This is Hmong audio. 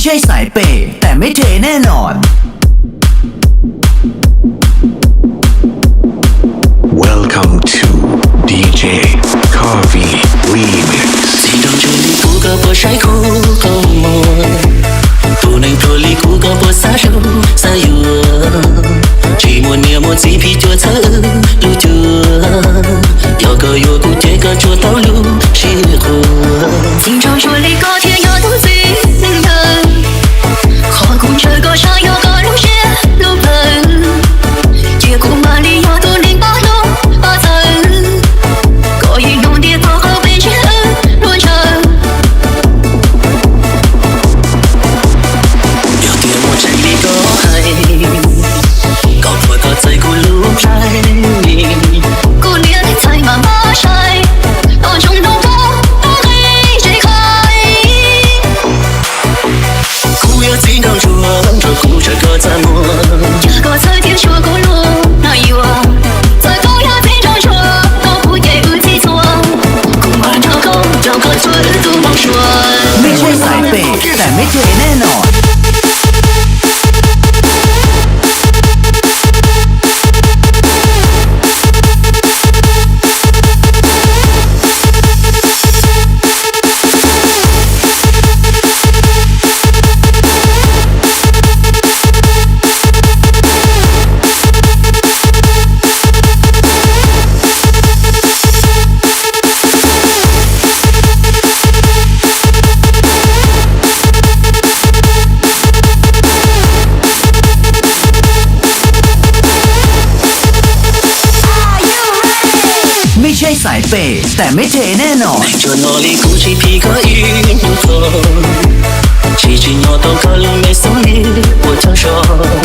ใช่สายเปย์แต่ไม่เทแน่นอน Welcome to D J Coffee Remix. Txiv nraug ntsuag li kuv koj puas saib kuv qhov muag? Tus neeg pluag li kuv koj puas xav sib xav yuav? Tsis muaj niam muaj txiv phim cuam txhawb lub cuab. Yog koj yuav kuv ces koj tsuas tau lub siab qhuas. Txiv nraug ntsuag li koj thiaj yog tus txiv neej ntawd. Qhov kuv ntshaw koj sab yog koj lub siab lub plawv. Cia kuv mam li yog tus neeg pab hlub pab txhawb. Koj yeej hnov ntiag txog qhov peb ntsib lub ntshaw. Yog tias muaj tseeb li koj hais, koj puas tau txais kuv lub nplai? Kuv niam ntxhais mas npaj sai, tau ntsoov hnub qub tau nqi tsev khai. Kuv yog txiv nraug ntsuag, nrog kuv ntshaw koj txaj muag. Yog koj txhawj thiab suav kuv lub nag yuav, txawm koj yog txiv nraug ntsuag, koj kuv ces wb txhij txhua. Kuv mam nrog koj, nrog koj txhua lub tus moos suav. ไม่ใช่สายเปย์แต่ไม่เทแน่นอน ไม่ใช่สายเปย์แต่ไม่เทแน่นอน Neeg tsuag no li kuv tsis phim koj ib hnub qho, tsis tsim nyog tau koj lub me xub ntiag puas tsaug zog.